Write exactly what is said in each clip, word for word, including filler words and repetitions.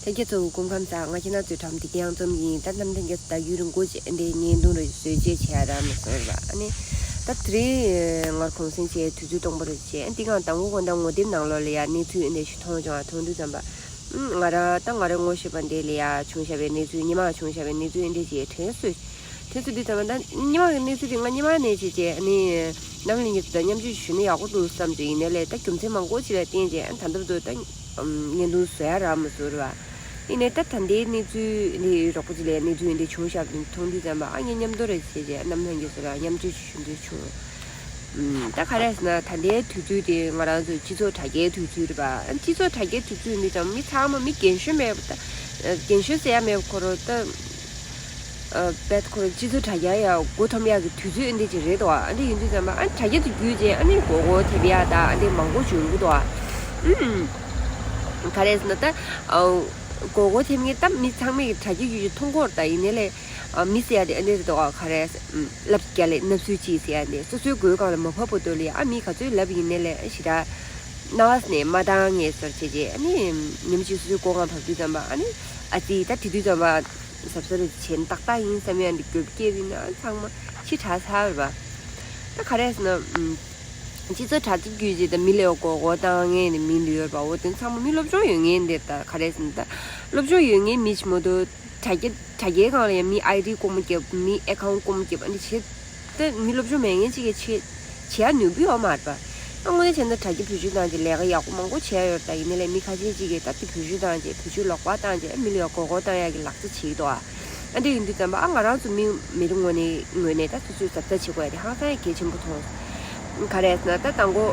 ལྷན་རྒྱས་ཚོ་སྐུ་ཁམས་བཟང་། ང་ཁྱེད་རང་ཚོའི་འགྲམ་བདེ་སྐྱིད་གཡང་འཛོམས་ཡིན། ད་ནམ་ཐང་རྒྱ་ད་ཡུན་རིང་པོ་བྱས་འདི་བརྙན་ཐུང་རེ་བཟོས་བྱས་བྱས་ར་མ་སོང་ར། ཨ་ནི་ད་དེ་རིང་ངར་གུང་སེང་བྱས་དུས་ཚོད་སྟོང་པ་རེ་བྱས་འདི་གང་དང་པོ་ཁོ་ད་ངོ་དེབ་ནང་ལོགས་ལ་ཡ་གནས་ཚུལ་འདི་ཞིག་མཐོང་བྱུང་། མཐོང་དུས་ཙམ་པ་ང་ར་ད་ང་རའི་ངོ་ཤེས་པ་འདི་ལ་ཡ་བྱུང་བཞག་པའི་གནས་ཚུལ། ཉི་མ་བྱུང་བཞག་པའི་གནས་ཚུལ་འདི་བྱས་དྲན་གསོས། དེ་ཚོ་འདི་ཙམ་ད་སྔོན་མ་གི་གནས་ཚུལ་དེ་ང་སྔོན་མ་ནས་བྱས་བྱས་ཨ་ནི་རྣམ་གླིང་གི་ད་མཉམ་སྤྱོད་ཞུས་ན་ཡག་པོ་འདུག་བསམ་བྱས། ཡིན་ནའི་ལས་ད་རྒྱུ་མཚན་མང་པོ་ཅིག་ལ་བརྟེན་བྱས་ཨ་ད་ལྟ་བར་དུ་ད་བརྙན་ཐུང་བཟོ་ཡ་རག་མ་སོང་ར་བ། ཡིན་ནའི་ད་ད་ལྟའི་གནས་ཚུལ་འདི་རོགས་པ་ཅིག་ལ་གནས་ཚུལ་འདི་བྱུང་བཞག་པ་མཐོང་དུས་ཙམ་པ་ཨ་ངས་མཉམ་དུ་རེ་བྱས་བྱས་རྣམ་གླིང་གི་ཚོ་ལ་མཉམ་སྤྱོད་ཞུ་འདོད་བྱུང་། ད་ག་རེ་ཟེར་ན་ད་ལྟའི་དུས་ཚོད་དེ་ང་རང་ཚོ་སྤྱི་ཚོགས་དྲ་རྒྱའི་དུས་ཚོད་རེད་པ། སྤྱི་ཚོགས་དྲ་རྒྱའི་དུས་ཚོད་འདི་ཙམ་མི་ཚང་མ་མི་རྒན་གཞོན་མེད་པ། ད་རྒན་གཞོན་ཟེར་ཡ་མེད་པ་ཁོ་རང་ད་བེད་ཁོ་རང་སྤྱི་ཚོགས་དྲ་རྒྱ་ཡ་མགོ་འཐོམ་ཡ་གི་དུས་ཚོད་འདི་ཅིག་རེད་དོ། ཨ་འདི་ཡིན་དུས་ཙམ་པ་ཨ་དྲ་རྒྱ་དུ་བརྒྱུད་རྗེས་ཨ་ནི་མགོ་སྐོར་ཐེབས་ཡ་ད་ཨ་འདི་མང་པོ་བྱུང་གི་འདུག་ཨ། ག་རེ་ཟེར་ན་ད་མགོ་སྐོར་ཐེབས་མཁན་ད་མི་ཚང་མས་དྲ་རྒྱ་བརྒྱུད་ཀྱི་མཐོང་གི་རེད། ད་ཡིན་ནའི་ལས་མི་ཟེར་ཡ་དེ་ཨ་འདི་རེད་དོ། ག་རེ་ཟེར། ལབ་རྒྱ་ལས་ནབ་སུའི་ཅི་ཟེར་ཡ་འདི་སོ་སོའི་མགོའི་སྒང་ལ་མ་བབས་པ་དོ་ལ་ཡ་ཨ་མི་ག་ཚོད་ལབ་ཡིན་ནའི་ལས་ཨ་ཞེ་དྲག་ནགས་ནས་མ་བཏང་ངེས་ཟེར་བྱས་རྗེས་ཨ་ནི་ཉིན་གཅིག་སོ་སོའི་མགོ་སྒང་བབས་དུས་ཙམ་པ་ཨ་ནི་ཨ་ཙི་ད་དེ་དུས་ཙམ་པ་གཟབ་གཟབ་རེ་བྱས་ན་ཏག་ཏག་ཡིན་བསམ་ཡ་འདི་རྒྱབ་སྐྱེས་པ་ཡིན་ན་ཚང་མ་ཕྱི་དྲགས་ཚར་བ། ད་ག་རེ་ཟེར་ན། སྤྱི་ཚོགས་དྲ་རྒྱ་བརྒྱུད་རྗེས་ད་མི་ལ་མགོ་སྐོར་བཏང་མཁན་ནི་མི་འདི་ཡོད་པ། འོ་དེ་ཚང་མ་མི་སློབ་སྦྱོང་ཡོད་མཁན་འདི་ད་ག་རེ་ཟེར་ན་ད་སློབ་སྦྱོང་ཡོད་མཁན་མི་ཞིག་མ་གཏོགས་དྲ་རྒྱ་དྲ་རྒྱའི་སྒང་ལ་ཡང་མི་ཨའི་ཌི་རྐུ་མ་རྒྱབ། མི་ཨེ་ཁའུན་ཊི་རྐུ་མ་རྒྱབ། ཨ་ནི་བྱེད་ད་མི་སློབ་སྦྱོང་མེད་མཁན་གཅིག་གིས་བྱེད་བྱེད་ཡ་ནུས་པ་ཡོད་མ་རེད་པ། ཨ་དངོས་གནས་བྱས་ན་དྲ་རྒྱ་བེད་སྤྱོད་བཏང་རྗེས་ལས་ཀ་ཡག་པོ་མང་པོ་བྱས་ཡོད་རེད། ད་ཡིན་ནའི་ལས་མི་ཁ་ཤས་གཅིག་གིས་ད་དེ་བེད་སྤྱོད་བཏང་རྗེས་བེད་སྤྱོད་ལོག་པ་བཏང་རྗེས་ཨ་མི་ལ་ཡ་མགོ་སྐོར་བཏང་ཡ་གི་ལག་ཆ་བྱེད་ཀྱི་འདུག་ཨ། ཨ་འདི་ཡིན་དུས་ཙམ་པ་ཨ་ང་རང་ཚོ་མི་མི་རེ་ངོས་ནས་ངོས་ནས་ད་སོ་སོའི་གཟབ་གཟབ་བྱེད་དགོས་ཡ་དེ་ཧང་སང་ཡ་གལ་ཆེན་པོ་མཐོང་། ག་རེ་ཟེར་ན་ད་དང་པོ་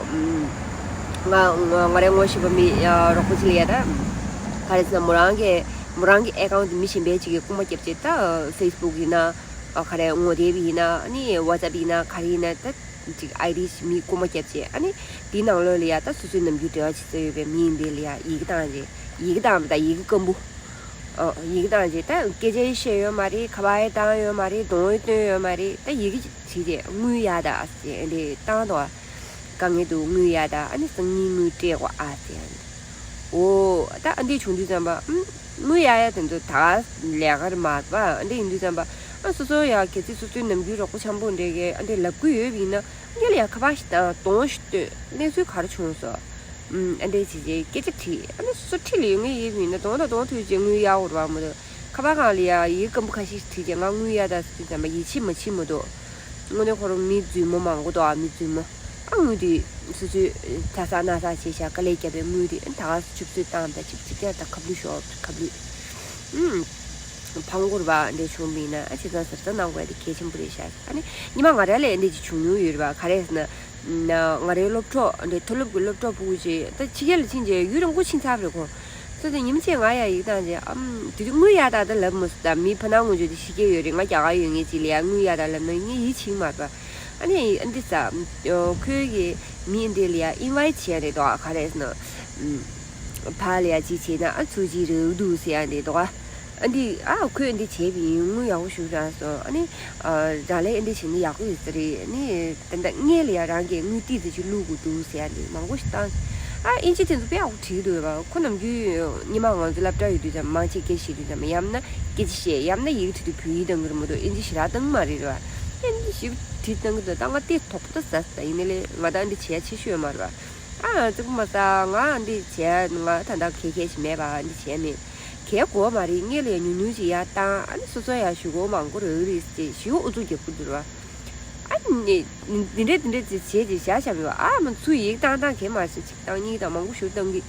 ང་ང་ང་རའི་ངོ་ཤེས་པ་མི་ཡ་རོགས་པ་ཅིག་ལ་ཡ་ད་ག་རེ་ཟེར་ན་མོ་རང་གི་མོ་རང་གི་ཨེ་ཁའུན་ཊི་དེ་མི་གཞན་པའི་ཅིག་གིས་རྐུ་མ་བརྒྱབ་བྱས། ད་ཕེ་སི་བུག་ཡིན་ན་ག་རེ་ངོ་དེབ་ཡིན་ན་ཨ་ནི་ཝ་ཙེབ་ཡིན་ན་ག་རེ་ཡིན་ན་ད་ཅིག་ཨའི་ཌི་ཞིག་མི་རྐུ་མ་བརྒྱབ་བྱས། ཨ་ནི་དེའི་ནང་ལོགས་ལ་ཡ་ད་སོ་སོའི་ནམ་རྒྱུན་འབྲེལ་བ་བྱེད་ས་ཡོད་པའི་མི་ཡིན་དེ་ལ་ཡ་ཡི་གེ་བཏང་རྗེས་ཡི་གེ་བཏང་བ་ད་ཡི་གེ་སྐམ་པོ། ཨོ། ཡི་གེ་བཏང་རྗེས་ད་སྐད་ཆ་ཡང་བཤད་ཡོད་མ་རེད། ཁ་པར་ཡང་བཏང་ཡོད་མ་རེད། གདོང་ཡང་སྟོན་ཡོད་མ་རེད། ད་ཡི་གེ་ཅིག་བྲིས་རྗེས་དངུལ་ཡག་ད་ཨ་ཟེར་འདི་བཏང་དོ། དཀའ་ངལ་འདུག་དངུལ་ཡག་ད་ཨ་ནི་སང་ཉིན་དངུལ་སྤྲད་དགོས་ཨ་ཟེར། ཨོ། ད་ཨ་འདི་བྱུང་དུས་ཙམ་པ་ཨུམ། དངུལ་ཡག་ཡག་དེ་ཚོ་ད་ལས་ཀ་རེད་མ་རེད་པ། ཨ་འདི་ཡིན་དུས་ཙམ་པ་ཨ་སོ་སོ་ཡག་གལ་སྲིད་སོ་སོའི་ནམ་རྒྱུན་རོགས་པ་འཆམ་པོ་འདྲ་གིས་ཨ་འདི་ལབ་ཀྱི་ཡོད་པ་ཡིན་ན། ངས་ལ་ཡ་ཁ་པར་ཞིག་བཏང་། གདོང་ཞིག་སྟོན། གནས་ཚུལ་ག་རེ་བྱུང་སོང་། ཨུམ། ཨ་འདྲས་བྱས་རྗེས་སྐད་ཆ་དྲིས། ཨ་ནི་སོ་སོ་འཁྲིས་ལ་ཡོད་མཁན་ཡིན་ན་གདོང་དང་གདོང་ཐུག་རྗེས་དངུལ་གཡར་དགོས་རེད་པ་མ་གཏོགས་ཁ་པར་སྒང་ལ་ཡ་ཡི་གེ་སྐམ་པོ་ཁ་ཤས་ཤིག་བྲིས་རྗེས་ང་དངུལ་གཡར་དང་ཟེར་དུས་ཙམ་པ་ཡིད་ཆེས་མ་བྱེད་མ་གཏོགས། དངོས་གནས་ཁོ་རང་མི་རྫུན་མ་མང་པོ་འདུག་ཨ། མི་རྫུན་མ། ཨ་དངུལ་དེ་སོ་སོས་ད་ས་ན་ས་བྱས་ཤག་དཀའ་ལས་བརྒྱབ་པའི་དངུལ་དེ་ཨ་ད་ག་སེ་ཆུབ་སྲིད་བཏང་ད་ཆིབ་ཆིབ་ཀྱང་ད་ཁ་བསླུས་ཤོར་ཁ་བསླུས། ཨུམ། ཕངས་སྐོར་བ་འདྲ་བྱུང་བ་ཡིན་ན་ཨ་བྱས་ཙང་གཟབ་གཟབ་གནང་དགོས་ཡ་དེ་གལ་ཆེན་པོ་རེད་ཤག་ཨ་ནི་ཉི་མ་ང་རང་ལ་འདི་ཅིག་བྱུང་མྱོང་ཡོད་རེད་པ། ག་རེ་ཟེར་ན། ང་རའི་སློབ་གྲོགས་འདི་མཐོ་སློབ་ཀྱི་སློབ་གྲོགས་ཕྲུ་གུ་ཅིག་ད་ཕྱི་རྒྱལ་ལ་ཕྱིན་རྗེས་ཡུན་རིང་པོ་ཕྱིན་ཚར་བ་རེད་ཁོ། སོ་སོ་ཉིན་མོ་གཅིག་ང་ཡ་ཡིག་བཏང་རྗེས་ཨམ་དེ་དུས་དངུལ་གཡར་ད་ད་ལབ་མ་སོང་། ད་མི་ཕ་ནང་ངོ་ཅོག་དེ་ཕྱི་རྒྱལ་ཡོད་རེད། ང་རྒྱ་གར་ཡོད་མཁན་ཅིག་ལ་ཡ་དངུལ་གཡར་ད་ལབ་ན་ངས་ཡིད་ཆེས་མ་རེད་པ། ཨ་ནི་ཨ་འདི་ས་ཁོའི་གི་མི་འདི་ལ་ཡ་ཨིན་ཝའེ་ཊི་བྱས་རེད་དོ། ག་རེ་ཟེར་ན། ཕ་ལ་ཡ་ཅིག་བྱས་ན་ཨ་ཚུར་ཅིག་རེད་འདུག་ཟེར་ཡ་འདི་དོ། ཨ་འདི་ཨ་ཁོས་འདི་བྱས་པ་ཡིན། དངུལ་ཡག་པོ་ཞིག་རག་སོང་། ཨ་ནི་རང་ལས་འདི་བྱས་ན་ཡག་པོ་ཡོད་ས་རེད། ཨ་ནི་ད་ལྟ་སྔོན་ལ་ཡ་རང་གིས་དངུལ་ཏོག་ཙམ་ཅིག་བླུག་དགོས་འདུག་ཟེར་ཡ་འདི་མང་པོ་ཞིག་བཏང་། ཨ་ཨིན་ཇི་དེ་ཚོ་དཔེ་ཡག་པོ་བྲིས་འདུག་པ། ཁོ་ནམ་རྒྱུན་སྔོན་མ་ང་ཚོ་སློབ་གྲྭ་ཡོད་དུས་ཙམ་མང་ཆེ་སྐད་བཤད་དུས་ཙམ་ཡང་ན་སྐད་ཆ་བཤད་ཡང་ན་ཡི་གེ་བྲིས་དུས་བོད་ཡིག་བཏང་གི་རེད་མ་གཏོགས་ཨིན་ཇི་ཞེ་དྲག་བཏང་གི་མ་རེད་ར། ཨིན་ཇི་ཞིག་བྲིས་བཏང་གི་འདུག་ད་ང་དེ་དོགས་པ་ཟ་ཟ། ཡིན་ནའི་ལས་ང་ད་འདི་བྱས་ཆེ་ཤོས་ཡོད་མ་རེད་པ། ཨ་ཙི་གུ་མ་ས་ང་འདི་བྱས་ང་ད་ལྟ་གལ་གལ་ཞིག་མེད་པ། འདི་བྱས་མེད། གལ་དགོས་མ་རེད། སྔོན་ལ་ཡ་ཉུང་ཉུང་ཅིག་ཡར་བཏང་། ཨ་ནི་སོ་སོ་ཡ་ཞུ་སྒོ་མང་པོ་རག་རེད་ཅེས་ཞུ་ཨུ་ཚུགས་རྒྱབ་ཀྱི་འདུག་ར། ཨ་ནི་འདི་འདྲས་འདི་འདྲས་ཅིག་བྱས་ཅིག་བཞག་བཞག་མེད་པ། ཨ་མ་ཚུར་ཡིག་བཏང་བཏང་གས་མ་རེད། ཅིག་བཏང་གཉིས་བཏང་མང་པོ་ཞིག་བཏང་གི།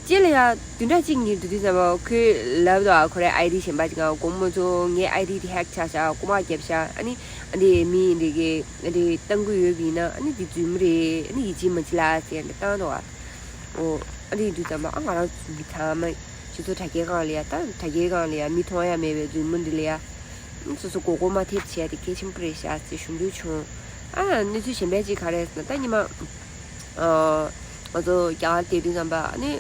རྗེས་ལ་ཡ་བདུན་ཕྲག་གཅིག་གཉིས་འགྲོ་དུས་ཙམ་པ་ཁོས་ལབ་འདུག་ཨ་ཁོ་རའི་ཨའི་ཌི་གཞན་པ་ཅིག་ང་དགོངས་མོ་ཚོ་ངའི་ཨའི་ཌི་དེ་ཧེག་ཆགས་ཤག་རྐུ་མ་བརྒྱབ་ཤག་ཨ་ནི་ཨ་འདི་མི་འདི་གས་ཨ་འདི་བཏང་གི་ཡོད་པ་ཡིན་ན་ཨ་ནི་འདི་རྫུན་མ་རེད། ཨ་ནི་ཡིད་ཆེས་མ་བྱེད་ལ་ཟེར་འདི་བཏང་འདུག་ཨ། ཨོ། ཨ་འདི་དུས་ཙམ་པ་ཨ་ང་རང་ཚོ་མི་ཚང་མ་སྤྱི་ཚོགས་དྲ་རྒྱའི་སྒང་ལ་ཡ་ད་དྲ་རྒྱའི་སྒང་ལ་ཡ་མི་མཐོང་ཡ་མེད་པའི་རྫུན་མ་འདི་ལ་ཡ། སོ་སོ་མགོ་སྐོར་མ་ཐེབས་བྱས་དེ་གལ་ཆེན་པོ་རེད་ཤག་ཟེར་ཞུ་འདོད་བྱུང་། ཨ་གནས་ཚུལ་གཞན་པ་ཅིག་ག་རེ་ཟེར་ན་ད་ཉི་མ། ཨ། ང་ཚོ་རྒྱ་གར་བསྡད་དུས་ཙམ་པ་ཨ་ནི།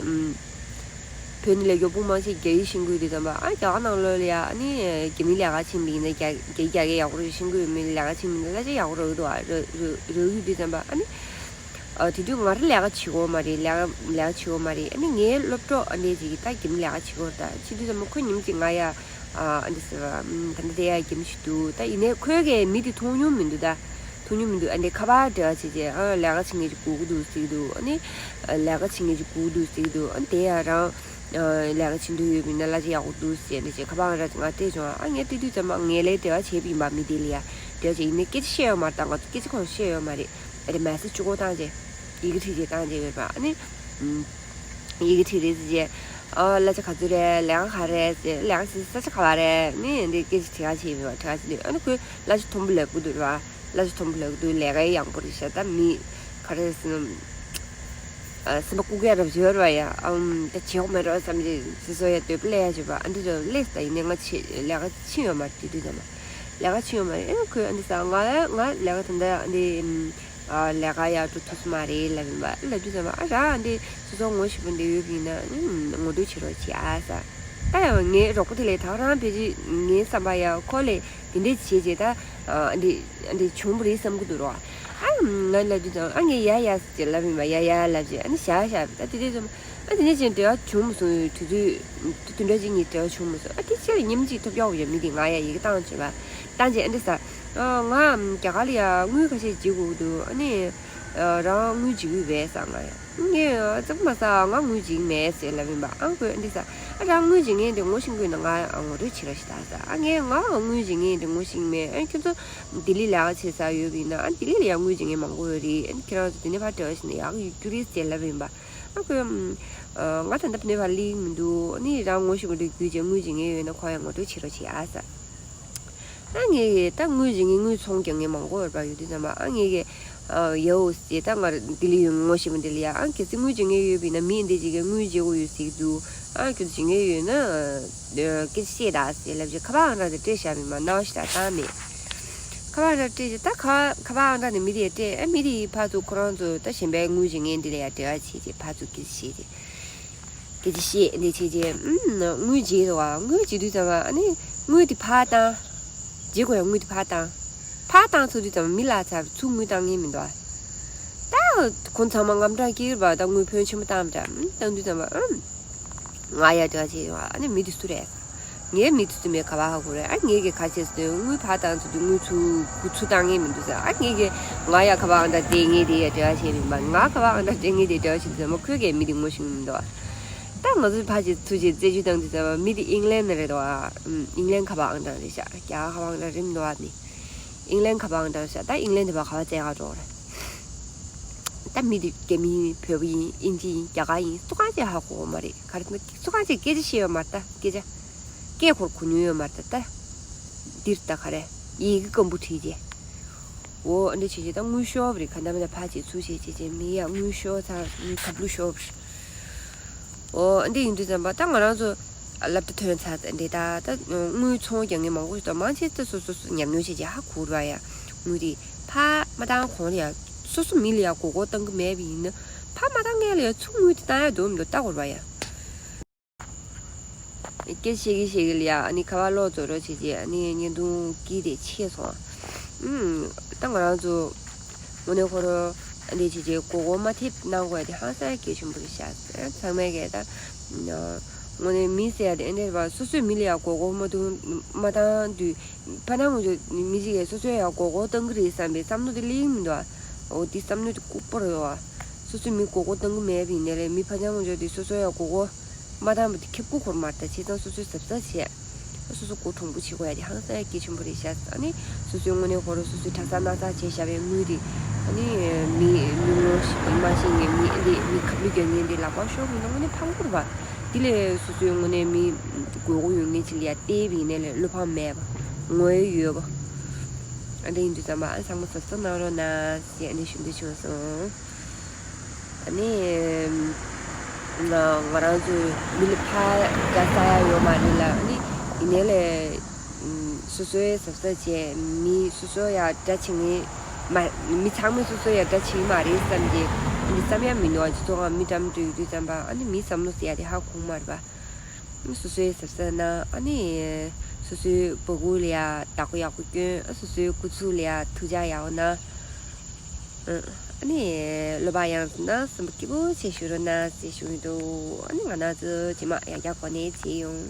བོད་ནས་ལས་སྐྱོར་སྤུན་མང་ཆེ་རྒྱ་ཡིག་ཤེས་ཀྱི་ཡོད་དུས་ཙམ་པ་ཨ་རྒྱ་གར་ནང་ལོགས་ལ་ཡ་ཨ་ནི་རྒྱ་མི་ལས་ཀ་བྱེད་མི་ཡིན་ན་རྒྱ་རྒྱ་ཡིག་རྒྱ་ཡིག་ཡག་པོ་རེད་ཤེས་ཀྱི་ཡོད་མི་ལས་ཀ་བྱེད་མི་ཡིན་ན་ལས་ཀ་ཡག་པོ་རག་གི་འདུག་ཨ་རག་རག་རག་གི་ཡོད་དུས་ཙམ་པ་ཨ་ནི། ཨ་དེ་དུས་ང་རང་ལས་ཀ་བྱེད་ཀྱི་ཡོད་མ་རེད། ལས་ཀ་ལས་ཀ་བྱེད་ཀྱི་ཡོད་མ་རེད། ཨ་ནི་ངའི་སློབ་གྲོགས་ཨ་འདྲས་ཅིག་གིས་ད་རྒན་མོ་ལས་ཀ་བྱེད་ཀྱི་ཡོད་རེད། ད་བྱེད་དུས་ཙམ་པ་ཁོ་ཉིན་གཅིག་ང་ཡ་ཨ་འདི་ཟེར་བ་ཨམ་ད་འདི་དེ་ཡ་རྒན་མོ་ཞིག་འདུག་ད་ཡིན་ནའི་ཁོའི་གིས་མི་དེ་མཐོང་མྱོང་མི་འདུག་ད་མཐོང་མྱོང་མི་འདུག་ཨ་འདྲས་ཁ་པར་འབྲེལ་བ་བྱས་རྗེས་ཨ་ལས་ཀ་བྱེད་མཁན་ཅིག་སྒུག་གི་འདུག་ཟེར་གྱི་འདུག་ཨ་ནི་ཨ་ལས་ཀ་བྱེད་མཁན་ཅིག་སྒུག་གི་འདུག་ཟེར་གྱི་འདུག་ཨ་ནི་དེ་ཡ་རང་ཨ་ལས་ཀ་བྱེད་འདོད་ཡོད་པ་ཡིན་ན་གླ་ཆ་ཡག་པོ་འདུག་ཟེར་ནས་བྱས་ཁ་པར་ང་རང་ང་སྤྲད་བྱུང་། ཨ་ངས་སྤྲད་དུས་ཙམ་པ་ངས་ལས་འབྲེལ་བ་བྱས་པ་ཡིན་པ་མི་དེ་ལ་ཡ་འབྲེལ་བ་བྱས་ཡིན་ནའི་སྐད་ཆ་བཤད་ཡོད་མ་རེད། ད་ང་ཚོ་སྐད་ཆ་ཁོ་རང་བཤད་ཡོད་མ་རེད། ཨ་རེ་མེ་སེ་ཇི་གཅིག་པོ་བཏང་རྗེས་ཡི་གེ་བྲིས་རྗེས་བཏང་རྗེས་ཡོད་པ། ཨ་ནི་ཨམ་ཡི་གེ་བྲིས་རེད་ཟེར་རྗེས་ཨ་གླ་ཆ་ག་ཚོད་རེད། ལས་ཀ་ག་རེད་ཟེར། ལས་ཀ་ཟེར་ས་ཆ་ག་པར་རེད། ནི་འདི་སྐད་ཆ་དྲི་ག་བྱས་ཡོད་པ། དྲི་ག་བྱས་དུས་ཨ་ནི་ཁོས་གླ་ཆ་མཐོན་པོ་ལབ་གི་འདུག་ར། གླ་ཆ་མཐོན་པོ་ལབ་གི་འདུག་ལས་ཀ་ཡག་པོ་རེད་ཤག་ད་མི་ག་རེ་ཟེར་ན། ཨ་སེམས་པ་ལྐུགས་ཡ་རབ་བྱེད་པ་རེད་པ་ཡ། ཨམ་ད་བྱེད་དགོས་མེད་འགྲོ་བསམ་གྱི་སོ་སོ་ཡ་འདོད་པ་སླེབས་ཡ་བྱེད་པ། ཨ་འདི་ཚོ་སླེབས་ད་ཡིན་ནའི་ང་ཆེ་ལས་ཀ་ཕྱིན་ཡོད་མ་རེད། དེ་དུས་ཙམ་པ་ལས་ཀ་ཕྱིན་ཡོད་མ་རེད། ཨེ་ཁོས་ཨ་འདི་ཟེར་ང་ང་ལས་ཀ་ད་ལྟ་ཨ་འདི་ཨ་ལས་ཀ་ཡ་འགྲོ་ཐུབ་ས་མ་རེད་ལབ་ཡིན་པ། ལབ་དུས་ཙམ་པ་ཨ་རང་ཨ་འདི་སོ་སོ་ངོ་ཤེས་པ་འདི་ཡོད་པ་ཡིན་ན་ཨ་ངོ་སྤྲོད་བྱེད་རོགས་བྱེད་ཨ་ཟེར། ད་ཡང་ངའི་རོགས་པ་དེ་ལས་ད་རང་ཕལ་ཆེར་ངའི་བསམ་པ་ཡ་ཁོ་ལས་དེ་འདྲས་བྱས་རྗེས་ད་ཨ་འདི་ཨ་འདི་བྱུང་བ་རེད་བསམ་གྱི་འདུག་རོ། ཨ་ང་ལབ་དུས་ཙམ་ཨ་ངས་ཡ་ཡ་ཟེར་ལབ་ཡིན་པ། ཡ་ཡ་ལབ་རྗེས་ཨ་ནི་བཞག་བཞག་ད་དེ་དུས་ཙམ་ཨ་དེ་ནས་ཅིག་འབྲེལ་བ་བྱུང་མ་སོང་། དུས་ཚོད་དུ་དུས་འདྲ་ཅིག་གཉིས་འབྲེལ་བ་བྱུང་མ་སོང་། ཨ་དེ་ཕྱིར་ཉིན་གཅིག་ཐོབ་ཡག་ཡོད་མི་དེ་ང་ཡ་ཡི་གེ་བཏང་བྱས་པ། བཏང་རྗེས་ཨ་འདི་ཟེར། ཨ་ང་རྒྱ་གར་ལ་ཡ་དངུལ་ཁ་ཤས་བརྗེ་དགོས་ཀྱི་འདུག་ཨ་ནི་ཨ་རང་དངུལ་བརྗེ་གི་ཡོད་པས་ཟེར། ང་ཡ་ངས་ཨ་ཙག་མ་ཟ་ང་དངུལ་བརྗེ་གི་མེད་ཟེར་ལབ་ཡིན་པ། ཨ་ཁོས་ཨ་འདི་ཟེར། ཨ་རང་དངུལ་བརྗེ་མཁན་དེ་ངོ་ཤེས་ཀྱི་ཡོད་ན་ང་ཨ་ངོ་སྤྲོད་བྱེད་རོགས་ཞེས་ད་ཟེར། ཨ་ངས་ང་དངུལ་བརྗེ་མཁན་དེ་ངོ་ཤེས་ཀྱི་མེད། ཨ་ཁྱོད་ཚོ་ལྡི་ལི་ལ་ལས་ཀ་བྱེད་ས་ཡོད་པ་ཡིན་ན་ཨ་ལྡི་ལི་ལ་ཡ་དངུལ་བརྗེ་མཁན་མང་པོ་ཡོད་རེད། ཨ་ཁྱེད་རང་ཚོ་དེ་ནས་ཕར་འབྲེལ་བ་བྱས་ན་ཡག་གི་ཡོད་རྒྱུ་རེད་ཟེར་ལབ་ཡིན་པ། ཨ་ཁོས་ཨ་ང་ད་ལྟ་ཕ་ནས་ཕར་སླེབས་མི་འདུག་ཨ་ནི་རང་ངོ་ཤེས་མི་འདུག་རྒྱུ་བྱས་དངུལ་བརྗེ་མཁན་ཡོད་ན་ཁོ་ཡང་ངོ་སྤྲོད་བྱེད་རོགས་བྱེད་ཨ་ཟེར། ཨ་ངས་ད་དངུལ་བརྗེ་མཁན་དངུལ་ཚོང་རྒྱག་མཁན་མང་པོ་ཡོད་པ་ཡོད་དུས་ཙམ་པ་ཨ་ངས་ཀྱི་ཨ་ཡའོ་ཟེར། ད་ང་ལྡི་ལི་ཡོད་ངོ་ཤེས་པ་འདི་ལ་ཡ་ཨ་གལ་སྲིད་དངུལ་བརྗེ་མཁན་ཡོད་པ་ཡིན་ན་མི་འདི་ཅིག་གིས་དངུལ་བརྗེ་དགོས་ཡོད་ཟེར་གྱི་འདུག་ཨ་ཁྱོད་བརྗེ་མཁན་ཡོད་ན་སྐད་ཆ་བཤད་ད་ཟེར་ལབ་རྗེས་ཁ་པར་ཨང་གྲངས་དེ་སྤྲད་བཞག་པ་ཡིན་པ། རྣ་བ་ཞིག་ལ་བཏང་མེད། ཁ་པར་ཨང་གྲངས་སྤྲད་རྗེས་ད་ཁ་ཁ་པར་ཨང་གྲངས་དེ་མི་དེ་ཡ་སྤྲད། ཨ་མི་དེ་ཡིས་ཕར་ཚུར་ཁོ་རང་ཚོ་ད་གཞན་པའི་དངུལ་བརྗེ་མཁན་འདི་ལ་ཡ་འབྲེལ་བ་བྱས་རྗེས་ཕར་ཚུར་སྐད་ཆ་བཤད་རྗེས། སྐད་ཆ་བཤད་འདི་བྱས་རྗེས་ཨུམ་དངུལ་བརྗེ་འདུག་བ། དངུལ་བརྗེ་དུས་ཙམ་པ་ཨ་ནི་དངུལ་དེ་ཕར་བཏང་། བརྗེ་དགོས་ཡ་དངུལ་དེ་ཕར་བཏང་། ཕར་བཏང་ཚར་དུས་ཙམ་པ་མི་ལ་ཚར་ཚུར་དངུལ་བཏང་མཁན་མི་འདུག་བ། ད་ཁོང་ཚང་མ་དངངས་སྐྲག་སྐྱེ་གི་རེད་པ། ད་དངུལ་ཕོན་ཆེན་པོ་བཏང་མི་འདྲ་ཨུམ་བཏང་དུས་ཙམ་པ་ཨུམ། ང་ཡ་འབྲེལ་བ་བྱས་ཡོང་བ། ཨ་ནི་མི་དེ་སུ་རེད། ངའི་མི་དེ་སུ་མེད་ག་པར་ཧ་གོ་རེད། ཨ་ངས་ཀྱི་ག་བྱས་སོང་དངུལ་ཕར་བཏང་ཚར་དུས་དངུལ་ཚུར་ཁུ་ཚུར་བཏང་མཁན་མི་འདུག་ཟེར། ཨ་ངས་ཀྱི་ང་ཡ་ཁ་པར་ཨང་གྲངས་སྤྲད་མཁན་དེ་ཡ་འབྲེལ་བ་བྱས་མིན་པ། ང་ཁ་པར་ཨང་གྲངས་སྤྲད་མཁན་དེ་འབྲེལ་བ་བྱས་དུས་ཙམ་པ་ཁོས་ཀྱི་མི་དེ་ངོ་ཤེས་མི་འདུག་ད་ང་ཚོ་ཕར་ཅིག་ཚུར་ཅིག་རྩད་གཅོད་བཏང་དུས་ཙམ་པ་མི་དེ་ཨིང་ལན་ནས་རེད་འདུག་ཨ། ཨིང་ལན་ཁ་པར་ཨང་གྲངས་རེད་ཤག་རྒྱ་གར་ཁ་པར་ཨང་གྲངས་རེད་མི་འདུག་ཨ། ནི་ཨིང་ལན་ཁ་པར་ཨང་གྲངས་ཤག་ད་ཨིང་ལན་དེ་བ་ག་པར་བཙལ་ག་འགྲོ་རེད། ད་མི་དེ་རྒྱ་མི་ཡིན་བོད་པ་ཡིན་དབྱིན་ཇི་ཡིན་རྒྱ་གར་ཡིན་སུ་གང་ཅིག་ཧ་གོ་གི་མ་རེད། ག་རེ་ཟེར་ན་སུ་གང་ཅིག་སྐད་ཆ་བཤད་ཡོད་མ་རེད། ད་སྐད་ཆ་སྐད་ཁོར་གོ་མྱོང་ཡོད་མ་རེད། ད་ད་འདིར་ད་ག་རེ་ཡི་གེ་སྐམ་པོ་བྲིས་རྗེས། འོ་ཨ་འདྲ་བྱས་རྗེས་ད་དངུལ་ཤོར་བ་རེད། ག་འདྲ་མི་འདྲ་ཕར་བྱས་ཚུར་བྱས་བྱས་རྗེས་མི་ཡ་དངུལ་ཤོར་ཚར། དངུལ་ཁབ་ལུ་ཤོར་བ་རེད། འོ་ཨ་འདྲ་ཡིན་དུས་ཙམ་པ་ད་ང་རང་ཚོ་སློབ་གྲྭ་ཐོན་ཚར་ཙང་འདི་ད་ད་དངུལ་ཚོང་རྒྱག་མཁན་མང་པོ་ཞིག་འདུག་མང་ཆེ་ད་སོ་སོ་སོ་ཉམས་མྱོང་བྱས་རྗེས་ཧ་གོ་ར་ཡ། དངུལ་དེ་ཕར་མ་བཏང་གོང་ལ་ཡ་སོ་སོ་མི་ལ་ཡ་མགོ་སྐོར་གཏོང་གི་མེད་པ་ཡིན་ན་ཕར་མ་བཏང་མཁན་ལ་ཡ་ཚུར་དངུལ་དེ་བཏང་ཡ་འདུག་མི་འདུག་ལྟ་དགོས་ར་ཡ། སྐད་ཆ་བཤད་ཀྱི་བཤད་ཀྱི་ལ་ཡ་ཨ་ནི་ཁ་པར་གློག་རྫོགས་རོགས་བྱས་རྗེས་ཨ་ནི་བརྙན་ཐུང་དཀྱིལ་དེ་ཆད་སོང་། ཨུམ། ད་ང་རང་ཚོ་དངོས་གནས་ཁོ་རང་ཨ་འདྲ་བྱས་རྗེས་མགོ་སྐོར་མ་ཐེབས་གནང་དགོས་ཡ་དེ་ཧང་སང་གལ་ཆེན་པོ་རེད་ཤག་ཚང་མས་ཀྱི་ད་དངོས་གནས་མི་ཟེར་ཡ་དེ་ཨ་འདྲ་རེད་པ། སོ་སོས་མི་ལ་ཡ་མགོ་སྐོར་མ་གཏོང་མ་བཏང་དུས་ཕ་ནང་ངོ་ཚོ་མི་གཅིག་གིས་སོ་སོའི་ཡ་མགོ་སྐོར་གཏོང་གི་རེད་བསམ་པའི་བསམ་བློ་དེ་སླེབས་མི་འདུག་ཨ། འོ་དེ་བསམ་བློ་དེ་ལྐུགས་པ་རེད་བ། སོ་སོས་མི་མགོ་སྐོར་གཏོང་གི་མེད་པ་ཡིན་ནའི་རེད། མི་ཕ་ནང་ངོ་ཚོ་དེ་སོ་སོའི་ཡ་མགོ་སྐོར་མ་བཏང་བ་དེ་ཁེ་པོ་ཁོར་མ་རེད། ད་བྱས་ཙང་སོ་སོས་གཟབ་གཟབ་བྱས། སོ་སོ་མགོ་གྲུང་པོ་བྱེད་དགོས་ཡ་དེ་ཧང་སང་ཡ་གལ་ཆེན་པོ་རེད་ཤག་ཨ་ནི་སོ་སོའི་དངོས་གནས་ཁོ་རང་སོ་སོའི་གྲྭ་ས་སྣག་ཚ་བྱས་བཞག་པའི་དངུལ་དེ་ཨ་ནི་མི་མི་ངོ་ཤེས་མ་ཤེས་མཁན་མི་ཨ་འདི་མི་ཁ་བསླུས་རྒྱག་མཁན་དེ་ལག་པ་ཤོར་བ་ཡིན་ན་དངོས་གནས་ཕངས་པོ་རེད་པ། དེ་ལས་སོ་སོའི་དངོས་གནས་མི་དགོས་མཁོ་ཡོད་མཁན་ཅིག་ལ་ཡ་བལྟས་པ་ཡིན་ནའི་ལས་བློ་ཕམ་མེད་པ་ངོ་ཡོད་པ། ཨ་འདི་ཡིན་དུས་ཙམ་པ་ཨ་ཚང་མ་གཟབ་གཟབ་གནང་རོགས་གནང་ཞེས་ཨ་འདི་ཞུ་འདོད་བྱུང་སོང་། ཨ་ནི་ང་ང་རང་ཚོ་མི་ལ་ཕར་དགྲ་ཟ་ཡ་ཡོད་མ་རེད་ལ། ཨ་ནི་ཡིན་ནའི་ལས་སོ་སོའི་གཟབ་གཟབ་བྱས། མི་སོ་སོ་ཡ་དགྲ་བྱེད་མཁན་མ་མི་ཚང་མས་སོ་སོ་ཡ་དགྲ་བྱེད་ཀྱི་མ་རེད་བསམ་གྱི་མི་བསམ་ཡ་མི་འདུག་ཨ་ཅི་ཚོ་ང་མི་འགྲམ་འགྲོ་ཡོད་དུས་ཙམ་པ་ཨ་ནི་མི་བསམ་བློ་ཟེར་ཡ་དེ་ཧ་གོ་གི་མ་རེད་པ། སོ་སོའི་གཟབ་གཟབ་གནང་། ཨ་ནི་སོ་སོའི་སྦ་ཁུག་ལ་ཡ་བདག་པོ་ཡག་པོ་སྐྱོན། སོ་སོའི་སྐུ་གཟུགས་ལ་ཡ་ཐུགས་ཅག་ཡག་པོ་གནང་། ཨ་ ཨ་ནི་བློ་བག་ཡངས་ན་སེམས་པ་སྐྱིད་པོ་བྱས་བཞུགས་རོགས་གནང་ཟེར་ཞུ་གི་འདུག་ཨ་ནི་ང་རང་ཚོ་རྗེས་མ་ཡང་བསྐྱར་གོ་གནས་མཇལ་ཡོང་།